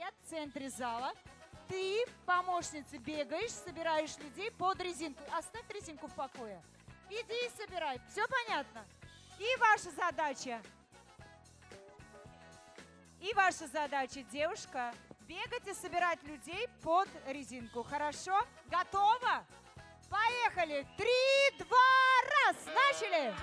стоят в центре зала. Ты, помощница, бегаешь, собираешь людей под резинку. Оставь резинку в покое. Иди и собирай. Все понятно? И ваша задача. И ваша задача, девушка, бегать и собирать людей под резинку. Хорошо? Готово? Поехали! Три, два, раз! Начали!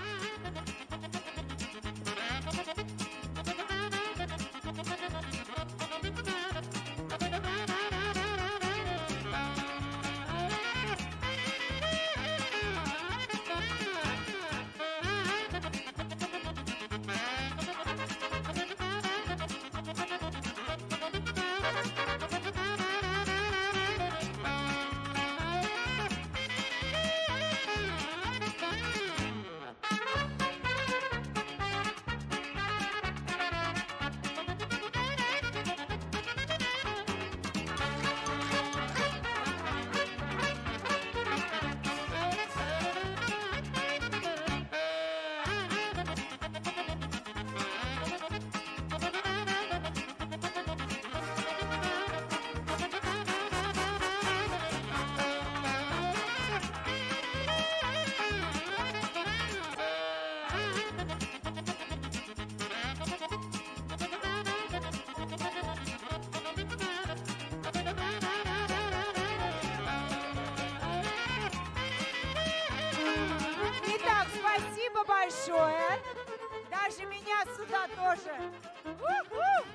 Итак, спасибо большое. Даже меня сюда тоже. У-ху!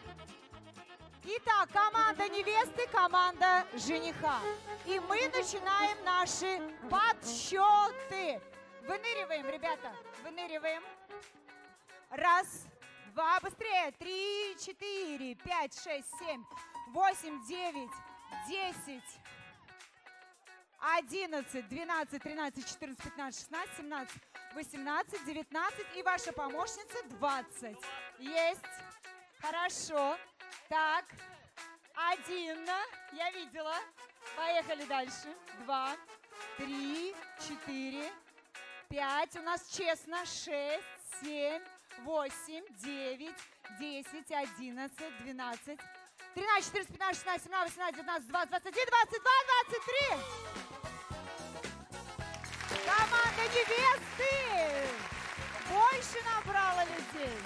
Итак, команда невесты, команда жениха. И мы начинаем наши подсчеты. Выныриваем, ребята, выныриваем. Раз, два, быстрее. Три, четыре, пять, шесть, семь, восемь, девять, десять, 11, 12, 13, 14, 15, 16, 17, 18, 19 и ваша помощница 20. Есть. Хорошо. Так. Один. Я видела. Поехали дальше. Два, три, четыре, пять. У нас честно. Шесть, семь, восемь, девять, десять, одиннадцать, двенадцать, 13, 14, 15, 16, 17, 18, 19, 20, 21, 22, 23. Команда невесты больше набрала людей.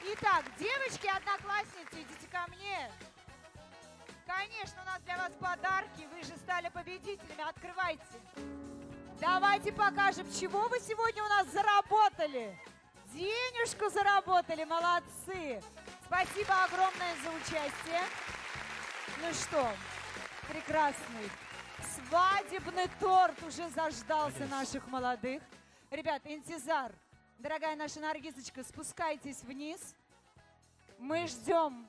Итак, девочки, одноклассницы, идите ко мне. Конечно, у нас для вас подарки. Вы же стали победителями. Открывайте. Давайте покажем, чего вы сегодня у нас заработали. Денежку заработали, молодцы. Спасибо огромное за участие. Ну что, прекрасный свадебный торт уже заждался наших молодых. Ребят, Интизар, дорогая наша Наргизочка, спускайтесь вниз. Мы ждем.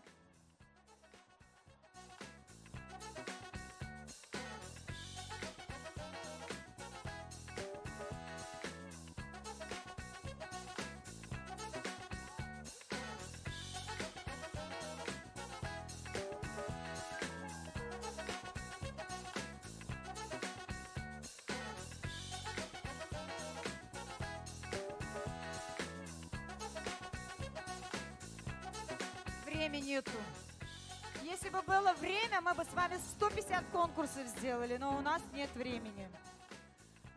Времени нету. Если бы было время, мы бы с вами 150 конкурсов сделали, но у нас нет времени.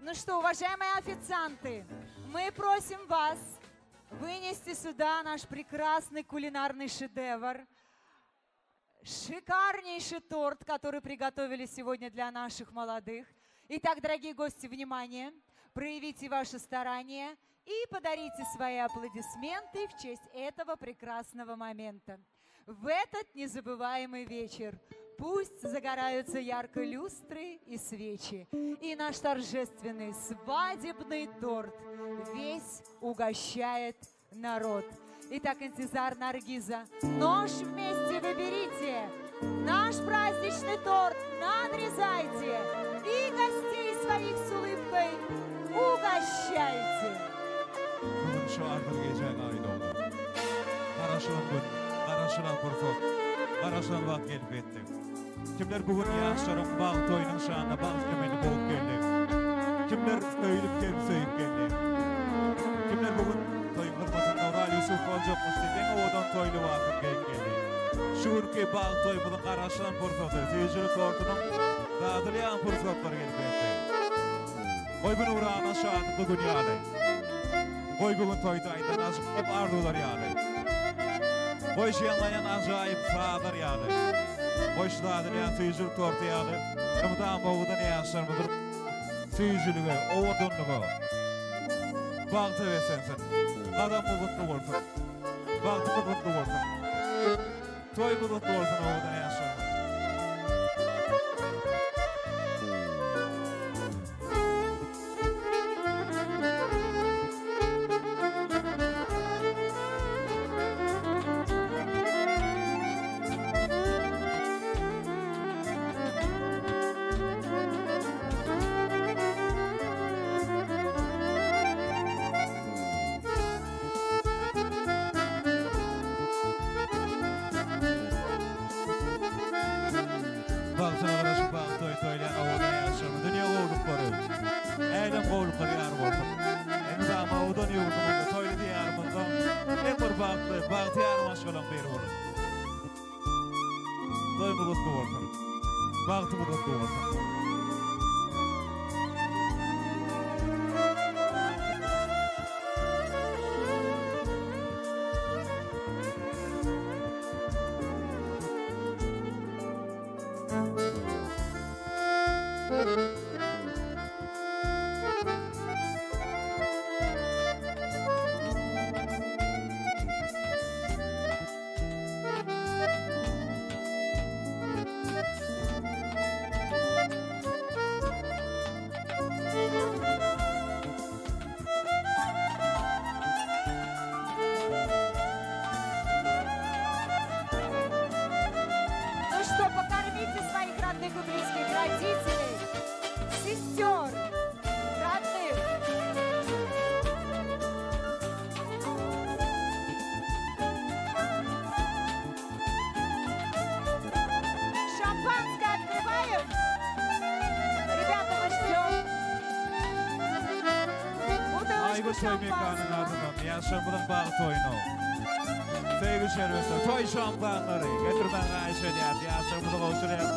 Ну что, уважаемые официанты, мы просим вас вынести сюда наш прекрасный кулинарный шедевр. Шикарнейший торт, который приготовили сегодня для наших молодых. Итак, дорогие гости, внимание! Проявите ваше старание и подарите свои аплодисменты в честь этого прекрасного момента. В этот незабываемый вечер пусть загораются ярко люстры и свечи, и наш торжественный свадебный торт весь угощает народ. Итак, Интизар Наргиза, нож вместе выберите, наш праздничный торт надрезайте и гостей своих с улыбкой угощайте. Bu gün şu arzyly gijäň aýy dogdy. Garaşylan gün, garaşylan pursat, garaşylan wagt gelip ýetdi. Kimler bu gün ýaşlaryň bagt toýunyň şanyna bagt kemeni bolup geldi. Kimler söýlüp hem söýüp geldi. Kimler. boljakmyş diýip, iň owadan toý lybasyny geýip geldi. Şu günki bagt toýumyzyň garaşylan pursaty, süýjülik tortunyň dadylýan pursatlary gelip ýetdi. Goý bu nurana şatlykly gün ýaly. Goý bu gün toýda aýdylan ajaýyp arzuwlar ýaly. Goý şu ýaňlanýan ajaýyp sazlar ýaly. Goý şu dadylýan süýjülik torty ýaly elmydama owadan ýaşlarymyzyň süýjülige, owadanlyga, bagta beslensin. Gadamyz gutly bolsun. Bagtymyz gutly bolsun. Toýumyz gutly bolsun owadan ýaşlarymyz. Bagtyna garaşyp bagt toý toýlaýan owadan ýaşlarymyz dünýe gowluklary, älem gowluklary ýar bolsun. Elmydama owadan ýurdumyzda, toýly diýarymyzda iň bir bagtly, bagtyýar maşgalaň biri boluň. Toýumyz gutly bolsun. Bagtymyz gutly bolsun. Ну что, покормите своих родных и близких, родителей, сестер, родных. Шампанское открываем. Ребята, мы ждем. Бутылочку Aýgül toý mekanyň шампанского. adyndan ýaşlarymyzyň bagt toýuna söýgi şerbeti, toý şampanlary getirmäge haýyş edýäris, ýaşlarymyzy gowşurýarys.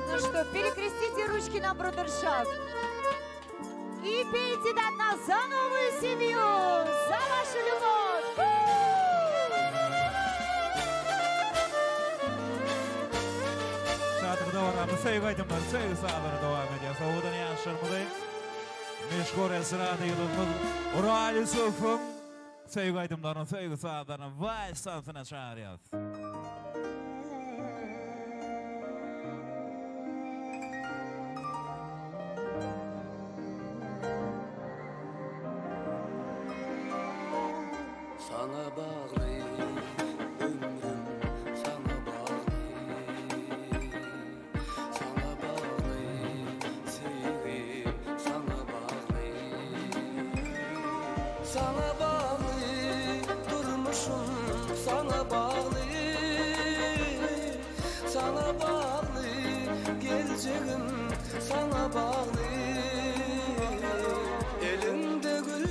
Ну что, перекрестите ручки на брудершафт. И пейте до дна за новую семью, за вашу любовь. Фу! Şatlyk dowamly söýgi aýdymlary, söýgi sazlary dowam edýär. Owadan ýaşlarymyzy meşhur estrada ýyldyzymyz Ural Ýusufowyň söýgi aýdymlaryny, söýgi sazlaryny wals tansyna çagyrýarys. Saňa bagly ömrüm saňa bagly Saňa bagly söýgim saňa bagly Saňa bagly durmuşum saňa bagly Saňa bagly geljegim saňa bagly Elimde gül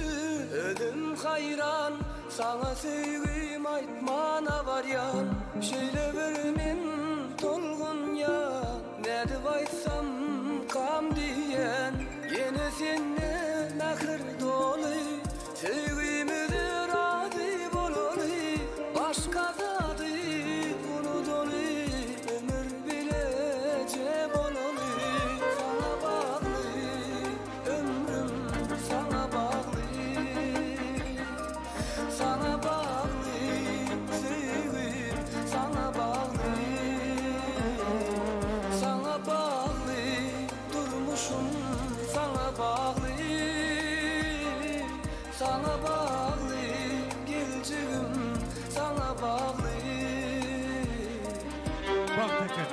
özüm haýran Saňa söýgim aýtmana barýan Şeýle bir men tolgunýan Nädip aýtsam kam diýen Ýene sende mähir doly Söýgimize razy bolaly Başga zady unudaly Ömür bileje bolaly Saňa bagly ömrüm saňa bagly Saňa bagly söýgim saňa bagly Saňa bagly durmuşum saňa bagly Saňa bagly geljegim saňa bagly Bagt eken.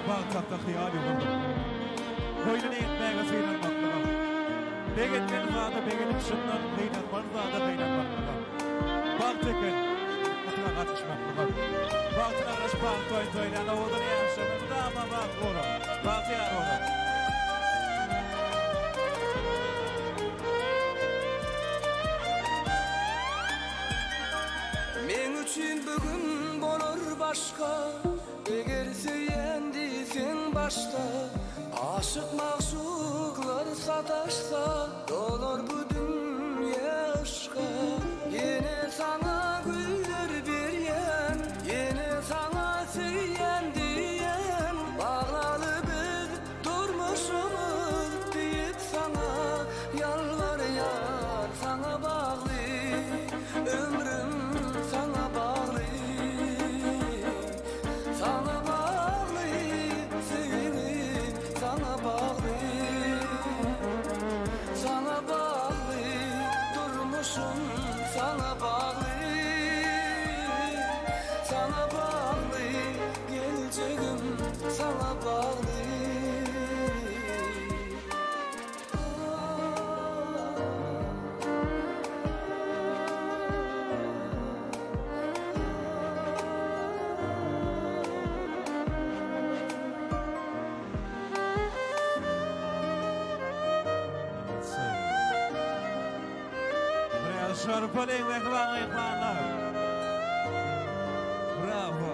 Bagt hakda hyýal ýugurdym. Goýnuny etmäge synanmaklyga. Begenmeli zada begenip şundan gynanmaly zada gynanmaklyga. Bagt eken. bagt toýuny toýlaýan owadan ýaşlarymyz mydama bagtly boluň, bagtyýar boluň. Meň üçin bu gün bolar başga, Eger söýen diýseň başda, Aşyk magşuklar sataşsa, Dolar bu dünýe yşka. Ýene saňa güller berýän, Ýene saňa söýýän diýýän, Baglaly biz durmuşymyz diýip saňa ýalbarýan, Saňa bagly ömrüm saňa bagly, Saňa bagly söýgim saňa bagly, Saňa bagly durmuşym saňa bagly, Saňa bagly geljegim saňa bagly. Biraz şarpalyň mähriban myhmanlar. Bravo.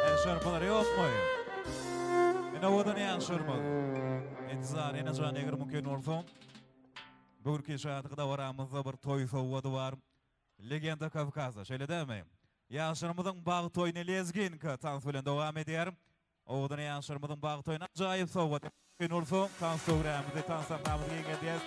El şarpalar ýokmy? Ine owadan ýaşlarymyz. Intizar enejan eger mümkin bolsa bu günki şatlyk dabaramyzda bir toý sowgady bar. Legenda Kawkaza, şeýle dälmi? Ýaşlarymyzyň bagt toýuny lezginka tans bilen dowam edýär. Owadan ýaşlarymyzyň bagt toýuna ajaýyp sowgat. Mümkin bolsa tans döwrämizi, tans sahnamyzy giňeldýäs.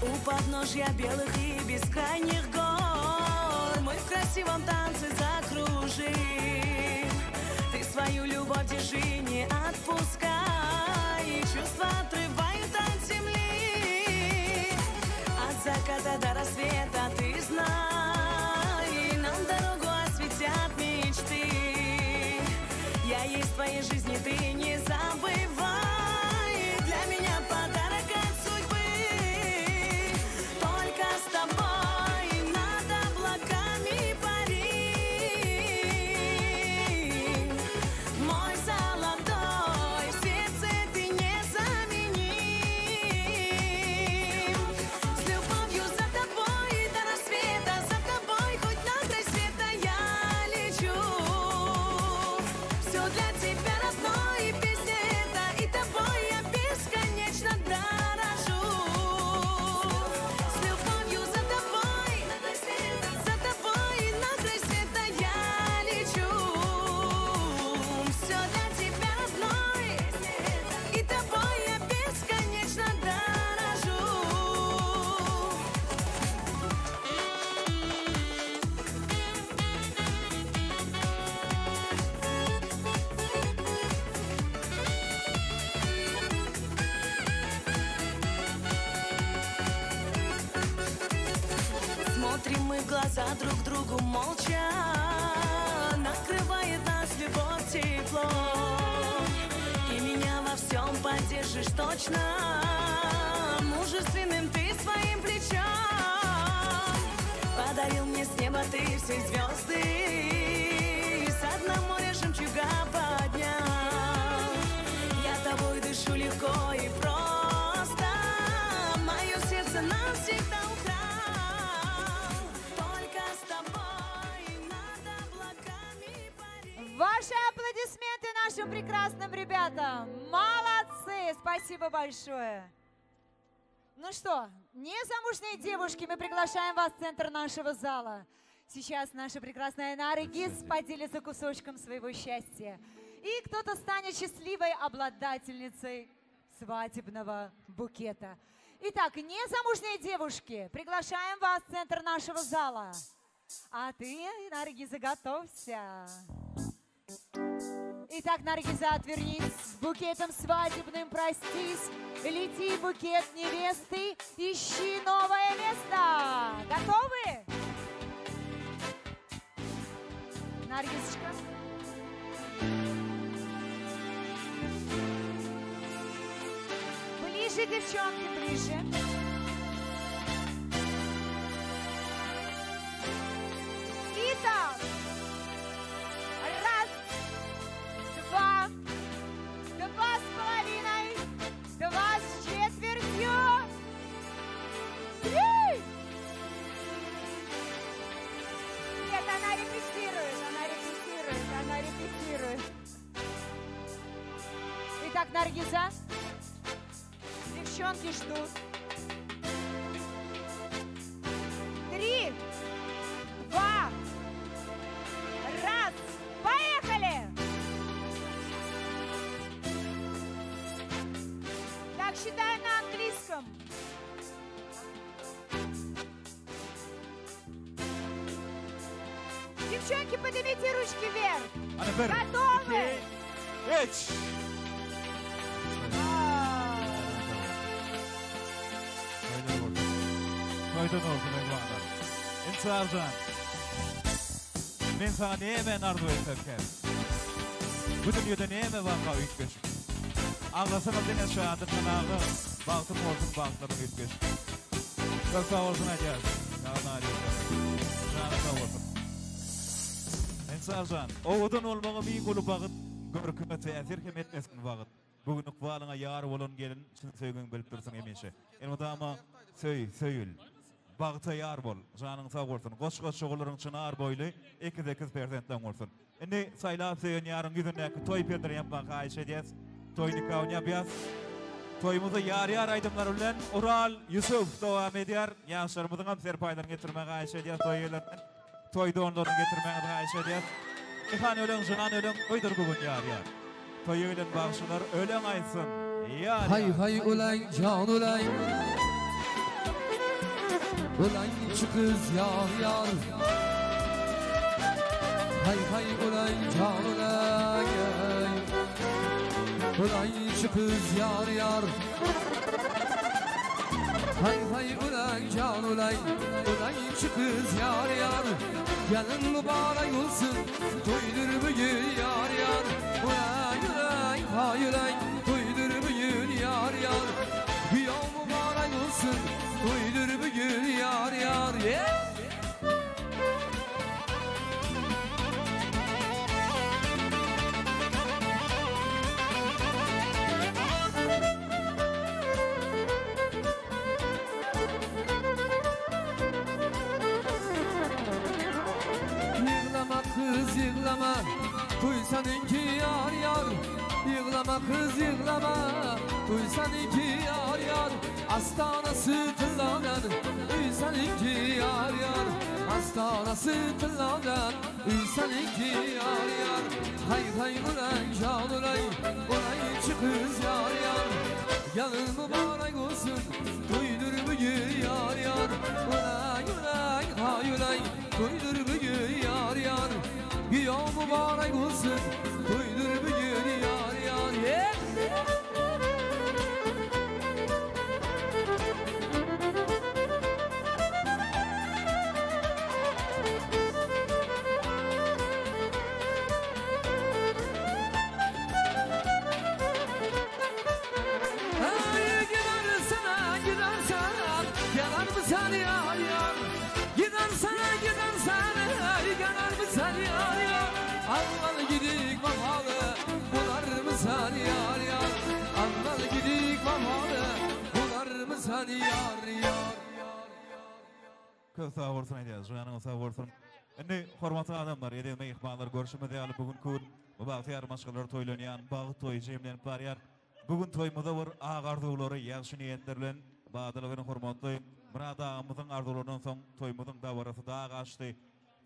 У подножья белых и бескрайних гор Мы в красивом танце закружим Ты свою любовь держи, не отпускай Чувства отрывают от земли От заката до рассвета ты знай Нам дорогу осветят мечты Я есть в твоей жизни, ты не забывай Для меня подарок от судьбы Только с тобой над облаками парим Мой золотой, в сердце ты незаменим С любовью за тобой до рассвета За тобой хоть на край света я лечу Все для тебя, родной, песня эта И тобой я бесконечно дорожу С любовью за тобой, за тобой на край света я лечу Все для тебя, родной, и тобой я бесконечно дорожу Смотрим мы в глаза друг другу молча Накрывает нас любовь теплом И меня во всем поддержишь точно Мужественным ты своим плечом Подарил мне с неба ты все звезды Со дна моря жемчуга поднял Я тобой дышу легко и просто Мое сердце навсегда украл Только с тобой над облаками парим Ваши аплодисменты нашим прекрасным ребятам. Молодцы! Спасибо большое. Ну что, незамужние девушки, мы приглашаем вас в центр нашего зала. Сейчас наша прекрасная Наргиз поделится кусочком своего счастья. И кто-то станет счастливой обладательницей свадебного букета. Итак, незамужние девушки, приглашаем вас в центр нашего зала. А ты, Наргиза, готовься. Итак, Наргиза, отвернись, с букетом свадебным простись. Лети, букет невесты, ищи новое место. Готовы? Наргизочка. Ближе, девчонки, ближе. Итак, раз, два, два с половиной, два с четвертью, три. Нет, она репетирует, она репетирует, она репетирует. Итак, Наргиза, девчонки ждут. Три, два, раз. Поехали! Так, считаю на английском. Девчонки, поднимите ручки вверх. Hany bir, Готовы? iki, üç. А. Toýdan bolsun. Toýdan bolsun mehmanlar. Intizarjan. Men saňa näme arzuw etsemkäm? Bu dünýede näme barka üýtgeşik? Aglasaňam diňe şatlykdan agla, bagtyň bolsun bagtlaryň üýtgeşik. Köp sag bolsun aýdýarys. Janyň sag bolsun. Intizarjan, owadan bolmagy iň uly bagt, görküňe täsir hem etmesin wagt. Bu gün ykbalyňa ýar bolan gelin çyn söýgüňi bilip dursun hemişe. Elmydama söý, söýül. Bagta ýar bol. Janyň sag bolsun. Goş-goş ogullaryň çynar boýly ekiz-ekiz perzentleň bolsun. Indi saýlap söýen ýaryň ýüzündäki toý perderini ýapmagy haýyş edýäs. Toý nikawyny ýapýas. Toýumyzy ýar-ýar aýdymlary bilen Ural Ýusuf dowam edýär. Ýaşlarymyzyň hem serpaýlaryny getirmegi haýyş edýäs toý eýelerinden. Toý donlaryny getirmegiňizi haýyş edýäs. Ihan öleň, jynan öleň, toýdur bu gün ýar-ýar. Toýa gelen bagşylar öleň aýtsyn, ýar-ýar. Haý haý öleň jan öleň Öleň çykyz ýar ýar Haý haý öleň jan öleň Öleň çykyz ýar ýar Haý haý öleň jan öleň Öleň çykyz ýar ýar Gelin mübarek olsun Toýdur bu gün ýar ýar Öleň öleň haý öleň Toýdur bu gün ýar ýar Güýew mübarek olsun Toýdur bu gün ýar ýar Yeah! Ýyglama gyz ýyglama Toý seniňki ýar ýar Ýyglama gyz ýyglama Toý seniňki ýar ýar Astanasy tylladan Öý seniňki ýar ýar Astanasy tylladan Öý seniňki ýar ýar Haý haý ulan jan ulay Ulayçy gyz ýar ýar Gelin mübarek olsun Toýdur bu gün ýar ýar Ulay ulay haý ulay Toýdur bu gün ýar ýar Güýew mübarek olsun Toýdur bu gün ýar ýar Yeah! Hey gidersene gidersene Gelir misin yar yar Gidersene gidersene Gelir misin yar yar Anlar gidik vefalı Bular mısın yar yar Anlar gidik vefalı Bular mısın yar yar Köp sag bolsun aýdýarys. Janyňyz sag bolsun. Indi hormatly adamlar, eziz myhmanlar, görşümiz ýaly bu günki gün bu bagtyýar maşgalalar toýlanýan bagt toýy jemlenip barýar. Bu gün toýumyza bir ak arzuwlary, ýagşy niýetler bilen badalga beren hormatly Myrat agamyzyň arzuwlaryndan soň toýumyzyň dabarasy dag aşdy.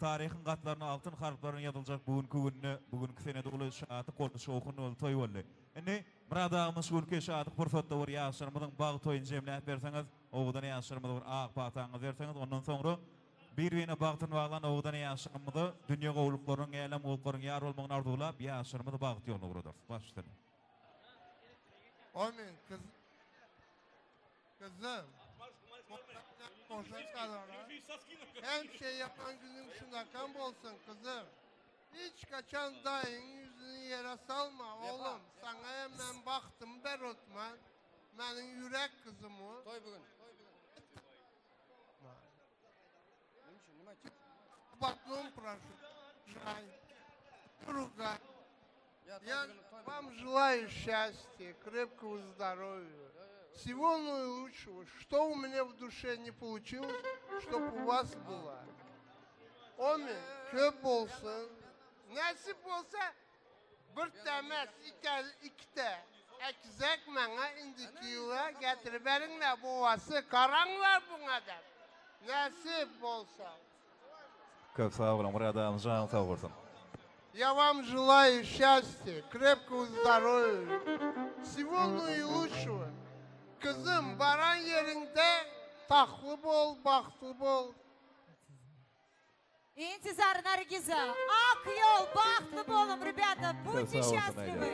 Taryhyň gatlaryna altyn harplar bilen ýazyljak bu günki günde, bu günki senede uly şatlyk boldy, şowhun boldy, toý boldy. Indi Myrat agamyz şu günki şatlyk pursatda bir ýaşlarymyzyň bagt toýuny jemläp berseňiz, owadan ýaşlarymyza bir ak pataňyzy berseňiz, ondan soňra. Bir-birine bagtyny baglan owadan ýaşlarymyza dünýe gowulyklarynyň, älem gowulyklarynyň ýar bolmagyny arzuwlap, ýaşlarymyzy bagt ýoluna ugradarys. Baş üstüne. Amin. Kız, kızım. Boşa kadar. Hem şey yapan günün şunakan bolsun kızım. Hiç kaçan dayın yüzünü yere salma oğlum. Sana hemen baktım ber Osman. Benim yürek kızım o. Toy bugün. Потом прошу. Жай. Друга. Я вам желаю счастья, крепкого здоровья, всего наилучшего. Что у меня в душе не получилось, чтоб у вас было. Amin. Köp bolsun. Nasip bolsa bir temas, iki, iki de. Ekizek bana indiki yıla getiriverinle babası karanlar buna da. Nasip bolsa. Köp sag boluň, Myrat janyň sag bolsun. Я вам желаю счастья, крепкого здоровья, всего наилучшего. Kızım baran yerinde taklı bol, bahtlı bol. Интизар Наргиза, Ak ýol, bagtly boluň, ребята, будьте Красава, счастливы.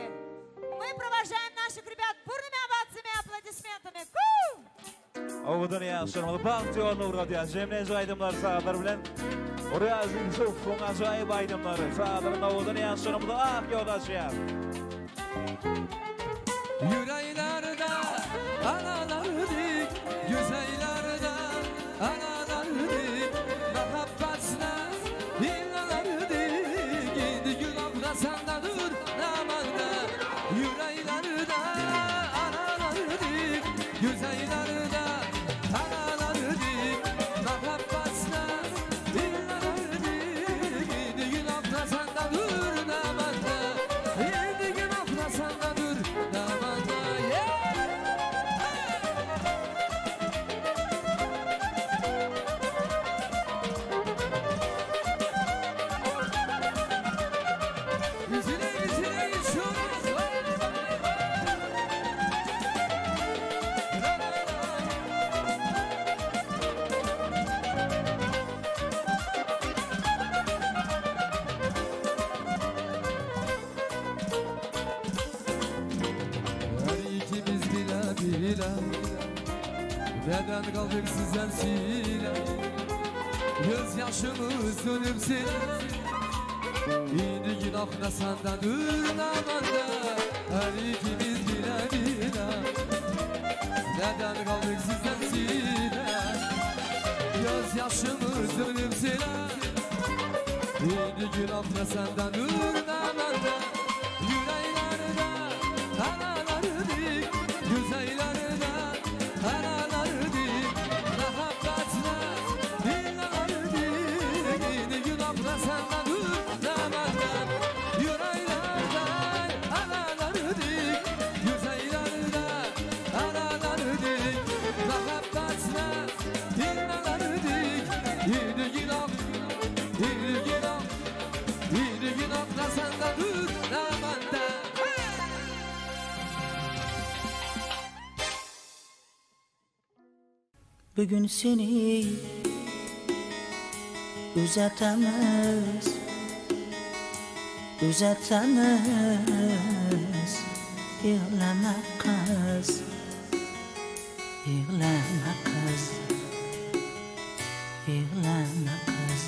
Мы провожаем наших ребят бурными овациями и аплодисментами. Ку! Owadan ýaşlarymyzy bagt ýoluna ugradýar. Jemleýji aýdymlar sazlar bilen Oraz Ýusufowyň ajaýyp aýdymlary sazlaryň owadan ýaşlarymyzy ak ýola açýar. Yüreklerde analardık, güzellerde analardık, muhabbetine inanardık. Indi günah sendedir namanda. Yüreklerde analardık, güzellerde analardık, muhabbetine inanardık. Indi günah sendedir namanda. Indi günah sendedir namanda. Yeah! Yüzüne yüzüne şurası. Her ikimiz bile bile Neden kaldık sizden sile Gözyaşımız dönüp sile İndi günah ne sendendir ne bende. Her ikimiz bile bile Neden kaldık sizden sile Gözyaşımız dönüp sile İndi günah ne sendendir ne bende. Yüreklerde analardık, güzellerde analardık, muhabbetine inanardık. İndi günah ne sendendir ne benden. Yüreklerde analardık, güzellerde analardık, muhabbetine inanardık. İndi günah, indi günah, indi günah ne sendendir ne benden. Bugün seni uzatamaz, uzatamaz. Yığlama kız, yığlama kız, yığlama kız.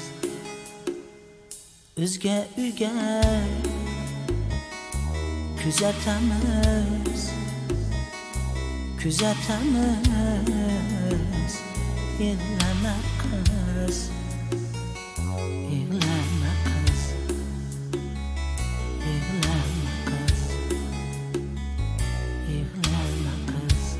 Özge üge kuzatamaz, kuzatamaz. Yığlama kız, yığlama kız, yığlama kız, yığlama kız.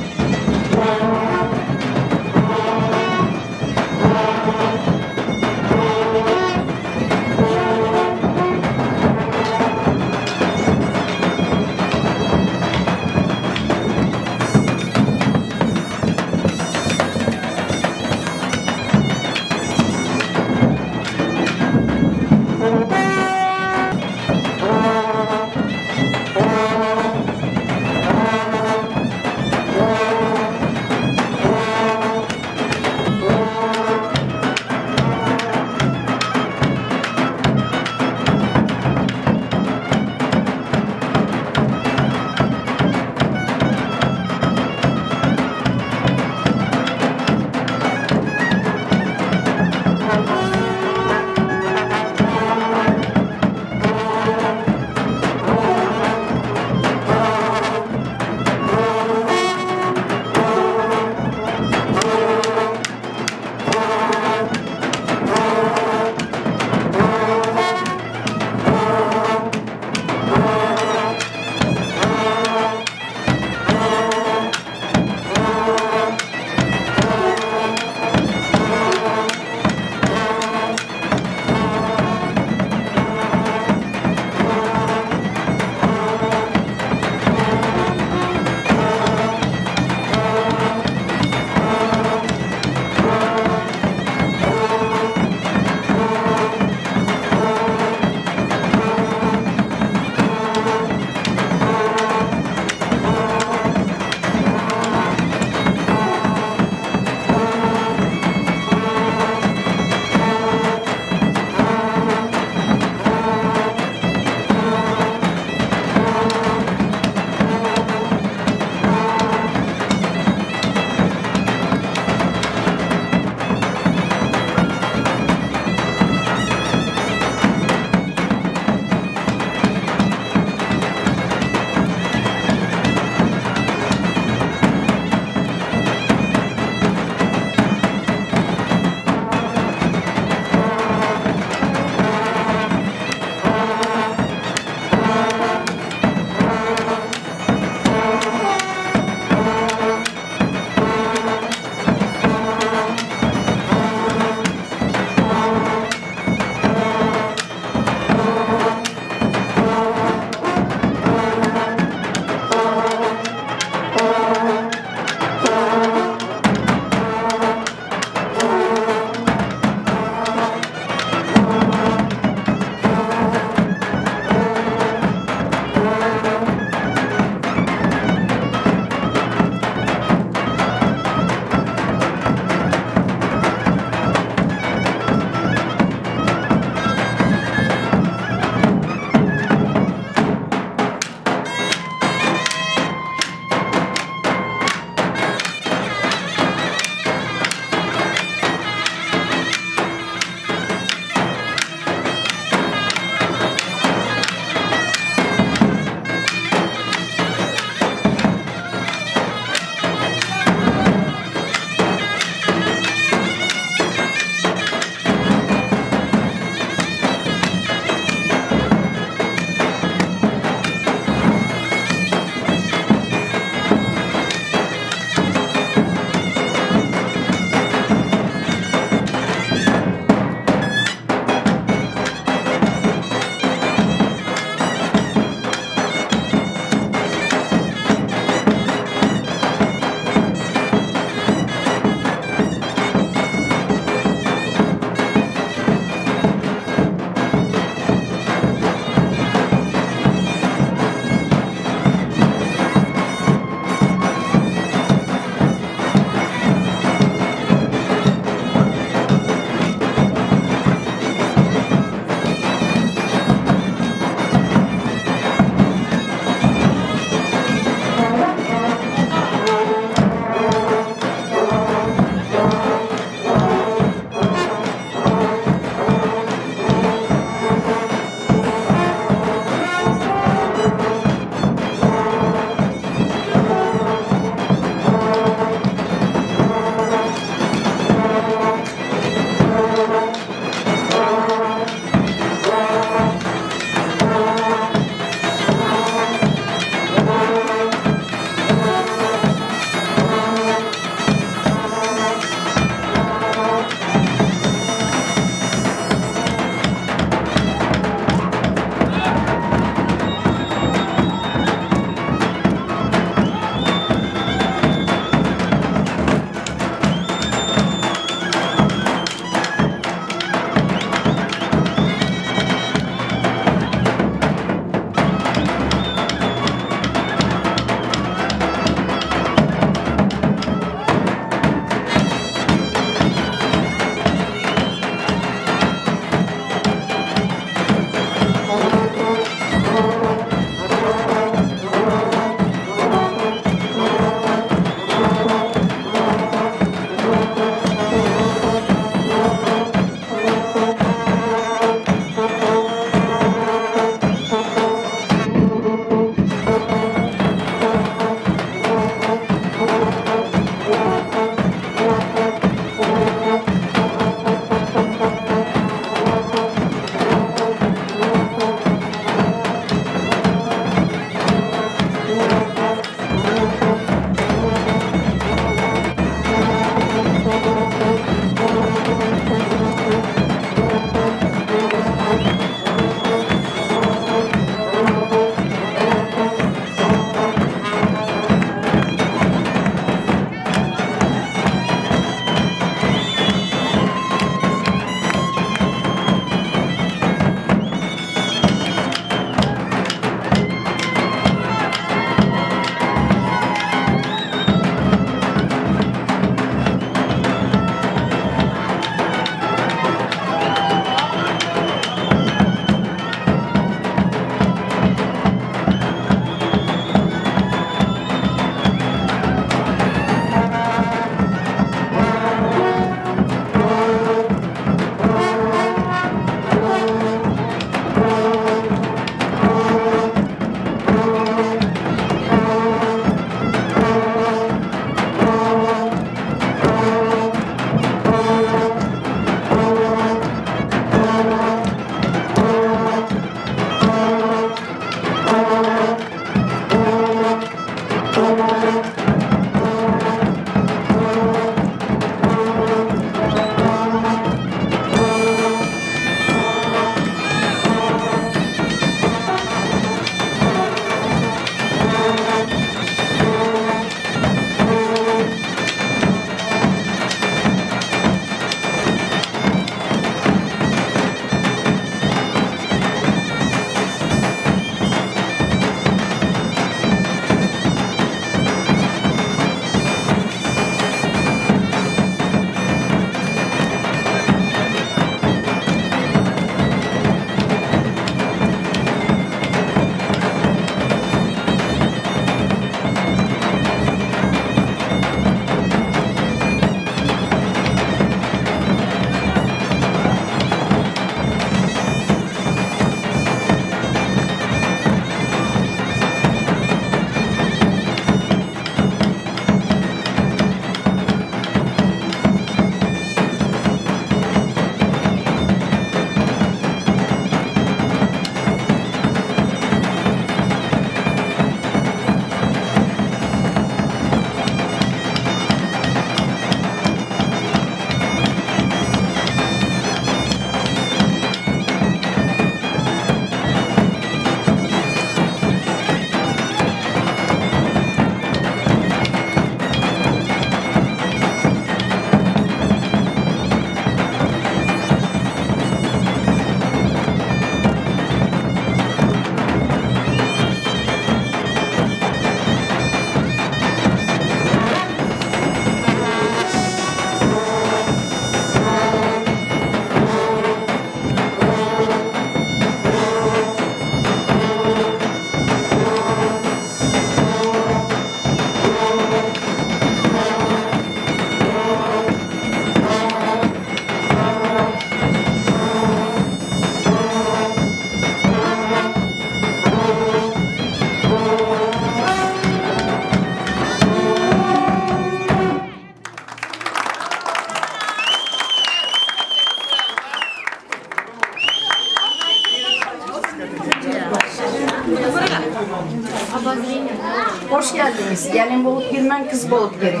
Hoş geldiniz. Gelin bolup girmen, kız bolup girin.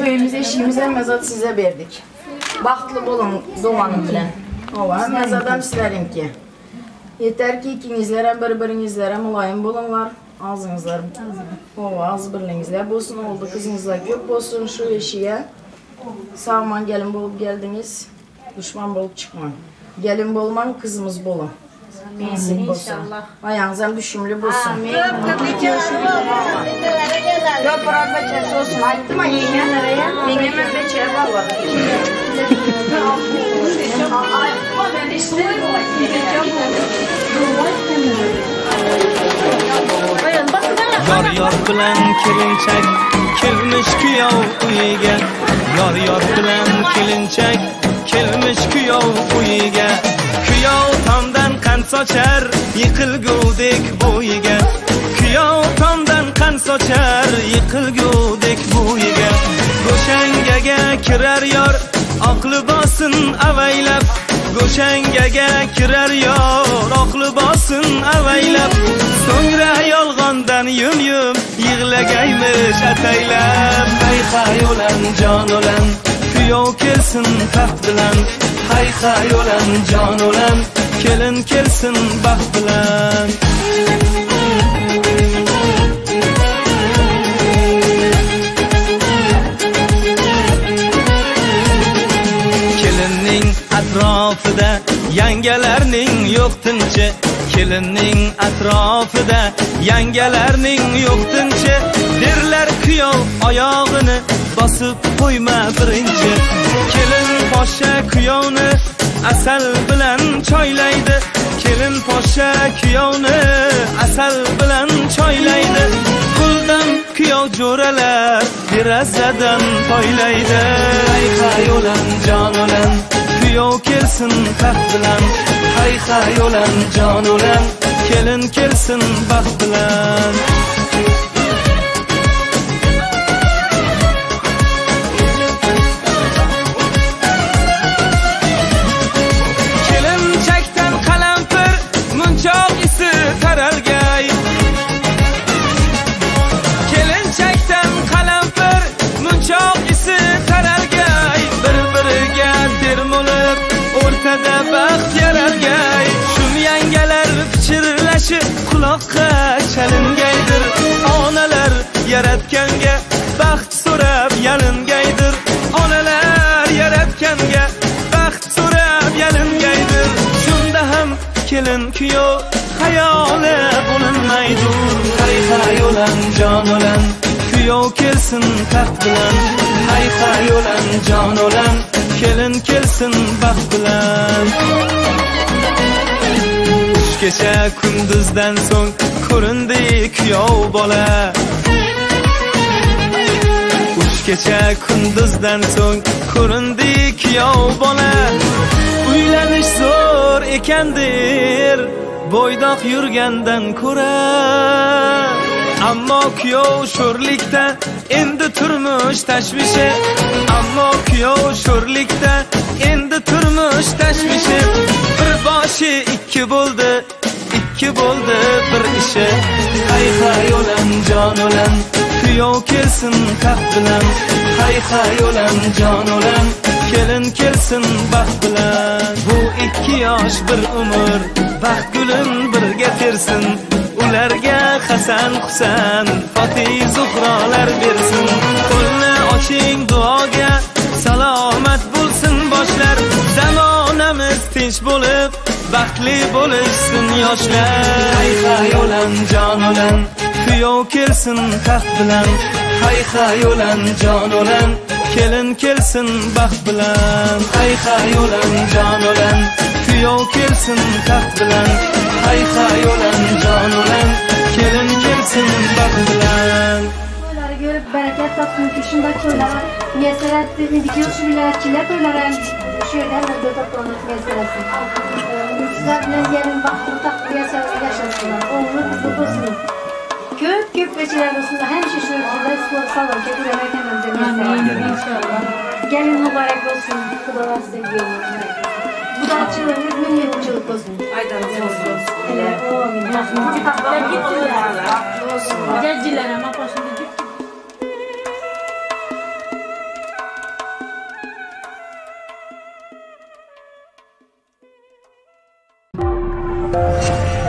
Öyümüz, eşiğimiz hemme zat size verdik. Bahtly boluň doganym bilen. Hawa, hemme zadam sizleriňki. Yeter ki ikiňizlerem bir-biriňizlere mylaýym boluňlar. Agzyňyzlar, hawa, agyz birligiňizler bolsun, oguldy kyzyňyzlar köp bolsun. Şu eşige sag-aman gelin bolup geldiňiz. Duşman bolup çykmaň. Gelin bolmaň, kyzymyz boluň. Nesip bolsa. Aýagyňyzam düşümli bolsun. Köpürak beçesi bolsun. Aýtdym-a ýeňňe. Meňemem beçe bar. Aýtdym-a men Ýar-ýar bilen kelinçek kelmiş küýew uýyga. Ýar-ýar bilen kelinçek kelmiş küýew uýyga. Küýew tomdan qand sochar yiqilgudek bo'yiga. Kuyov tomdan qand sochar yiqilgudek bo'yiga. Go'shangaga kirar yor oq libosin avaylab. Go'shangaga kirar yor oq libosin avaylab. So'ngra yolg'ondan yum-yum yig'lagaymish ataylab. Hay hay o'lan jon o'lan kuyov kelsin taxt bilan. Hay hay o'lan jon o'lan kelin kelsin baxt bilan. Kelinning atrofida yangalarning yo'q tinchi. Kelinning atrofida yangalarning yo'q tinchi. Derlar kuyov oyog'ini bosib qo'yma birinchi. Kelin poshsha kuyovni asal bilan choylaydi. Kelin poshsha kuyovni asal bilan choylaydi. Guldan kuyov jo'ralar derazadan poylaydi. Hay hay o'lan jon o'lan kuyov kelsin taxt bilan. Hay hay o'lan jon o'lan kelin kelsin baxt bilan. Kelinchakdan qalampir munchoq isi taralgay. Quloqqa chalingaydir. Onalar yaratganga baxt so'rab yalingaydir. Onalar yaratganga baxt so'rab yalingaydir. Shunda ham kelin kuyov xayoli bo'linmaydir. Hay hay o'lan jon o'lan, kuyov kelsin taxt bilan. Hay hay o'lan jon o'lan, kelin kelsin baxt bilan. Uch kecha kunduzdan so'ng ko'rindi kuyov bola. Uch kecha kunduzdan so'ng ko'rindi kuyov bola. Uylanish zo'r ekandir bo'ydoq yurgandan ko'ra. Ammo kuyov sho'rlikda endi turmush tashvishi. Ammo kuyov sho'rlikda endi turmush tashvishi. Bir boshi ikki bo'ldi, ikki bo'ldi bir ishi. Hay hay o'lan jon o'lan, kuyov kelsin taxt bilan. Hay hay o'lan jon o'lan, kelin kelsin baxt bilan. Bu ikki yosh bir umr, baxt gulin birga tersin. Ularga Hasan Husan, Foti Zuhrolar bersin. Qo'lni oching duoga, salomat bo'lsin boshlar. Zamonamiz tinch bo'lib, baxtli bo'lishsin yoshlar. Hay hay o'lan jon o'lan, kuyov kelsin taxt bilan. Hay hay o'lan jon o'lan, kelin kelsin baxt bilan. Hay hay o'lan jon o'lan, kuyov kelsin taxt bilan. Hay hay o'lan jon o'lan, kelin kelsin baxt bilan. To'yları görüp bereket tapsın ki şundak to'ylara müyesser etti. İndiki yıl şu vilayetçiler to'ylara şu yerden de toplanıp müyesser etsin. Sizler bilen gelin bahtlı tahtlı yaşasınlar. Oğlu kızlı olsun. Köp köp veçiler olsun. Hemşe şu ülkede sağlam kötülemek hemen de müyesser etsin. İnşallah. Gelin mübarek olsun. Kudalar size güveniyor. Bu da çığlık, milli çığlık olsun. Aydanız olsun. Evet, amin. Geldiler ama başında gitti. Thank you.